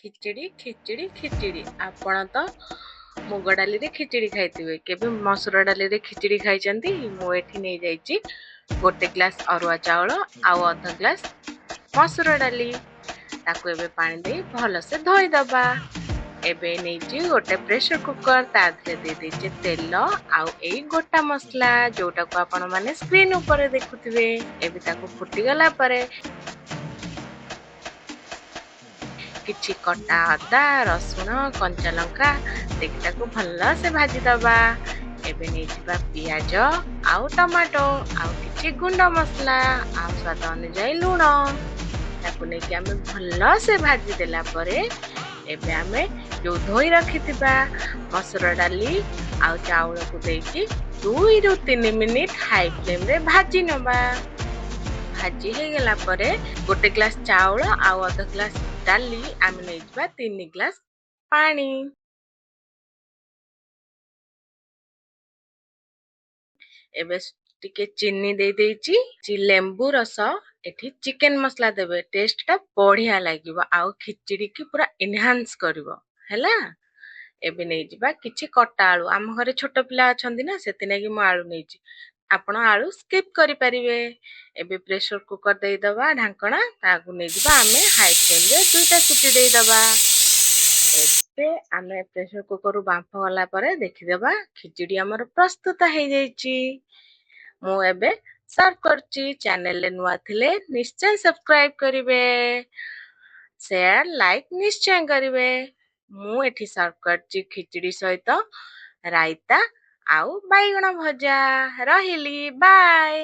ଖିଚିଡ଼ି ଖିଚିଡ଼ି ଖିଚିଡ଼ି। ଆପଣ ତ ମୁଗ ଡାଲିରେ ଖିଚିଡ଼ି ଖାଇଥିବେ, କେବେ ମସୁର ଡାଲିରେ ଖିଚିଡ଼ି ଖାଇଛନ୍ତି? ମୁଁ ଏଠି ନେଇଯାଇଛି 1 ଗ୍ଲାସ୍ ଅରୁଆ ଚାଉଳ ଆଉ ଅଧ ଗ୍ଲାସ୍ ମସୁର ଡାଲି। ତାକୁ ଏବେ ପାଣି ଦେଇ ଭଲସେ ଧୋଇଦେବା। ଏବେ ନେଇଛି ଗୋଟେ ପ୍ରେସର କୁକର, ତା ଦେହରେ ଦେଇଦେଇଛି ତେଲ ଆଉ ଏଇ ଗୋଟା ମସଲା ଯୋଉଟାକୁ ଆପଣମାନେ ସ୍କ୍ରିନ୍ ଉପରେ ଦେଖୁଥିବେ। ଏବେ ତାକୁ ଫୁଟିଗଲା ପରେ କିଛି କଟା ଅଦା, ରସୁଣ, କଞ୍ଚା ଲଙ୍କା ଦେଇକି ତାକୁ ଭଲସେ ଭାଜିଦେବା। ଏବେ ନେଇଯିବା ପିଆଜ ଆଉ ଟମାଟୋ ଆଉ କିଛି ଗୁଣ୍ଡ ମସଲା ଆଉ ସ୍ୱାଦ ଅନୁଯାୟୀ ଲୁଣ। ତାକୁ ନେଇକି ଆମେ ଭଲସେ ଭାଜିଦେଲା ପରେ ଏବେ ଆମେ ଯୋଉ ଧୋଇ ରଖିଥିବା ମସୁର ଡାଲି ଆଉ ଚାଉଳକୁ ଦେଇକି 2ରୁ 3 ମିନିଟ୍ ହାଇ ଫ୍ଲେମ୍ରେ ଭାଜି ନେବା। ଭାଜି ହେଇଗଲା ପରେ 1 ଗ୍ଲାସ୍ ଚାଉଳ ଆଉ ଅଧ ଗ୍ଲାସ୍ ଡାଲି, ଆମେ ନେଇଯିବା 3 ଗ୍ଲାସ୍ ପାଣି। ଏବେ ଟିକେ ଚିନି ଦେଇଦେଇଛି, ଲେମ୍ବୁ ରସ, ଏଠି ଚିକେନ ମସଲା ଦେବେ, ଟେଷ୍ଟଟା ବଢ଼ିଆ ଲାଗିବ ଆଉ ଖିଚିଡ଼ିକି ପୁରା ଏନହାନ୍ସ କରିବ। ହେଲା, ଏବେ ନେଇଯିବା କିଛି କଟା ଆଳୁ। ଆମ ଘରେ ଛୋଟ ପିଲା ଅଛନ୍ତି ନା, ସେଥିଲାଗି ମୁଁ ଆଳୁ ନେଇଛି, ଆପଣ ଆଳୁ ସ୍କିପ୍ କରିପାରିବେ। ଏବେ ପ୍ରେସର କୁକର ଦେଇଦେବା ଢାଙ୍କଣା, ତାକୁ ନେଇଯିବା ଆମେ ହାଇ ଫ୍ଲେମ୍ରେ 2ଟା ସିଟି ଦେଇଦେବା। ଏବେ ଆମେ ପ୍ରେସର କୁକରରୁ ବାମ୍ଫ ଗଲା ପରେ ଦେଖିଦେବା ଖିଚିଡ଼ି ଆମର ପ୍ରସ୍ତୁତ ହେଇଯାଇଛି। ମୁଁ ଏବେ ସର୍ଭ କରୁଛି। ଚ୍ୟାନେଲରେ ନୂଆ ଥିଲେ ନିଶ୍ଚୟ ସବସ୍କ୍ରାଇବ କରିବେ, ସେୟାର ଲାଇକ୍ ନିଶ୍ଚୟ କରିବେ। ମୁଁ ଏଠି ସର୍ଭ କରିଛି ଖିଚିଡ଼ି ସହିତ ରାଇତା ଆଉ ବାଇଗଣ ଭଜା। ରହିଲି, ବାଏ।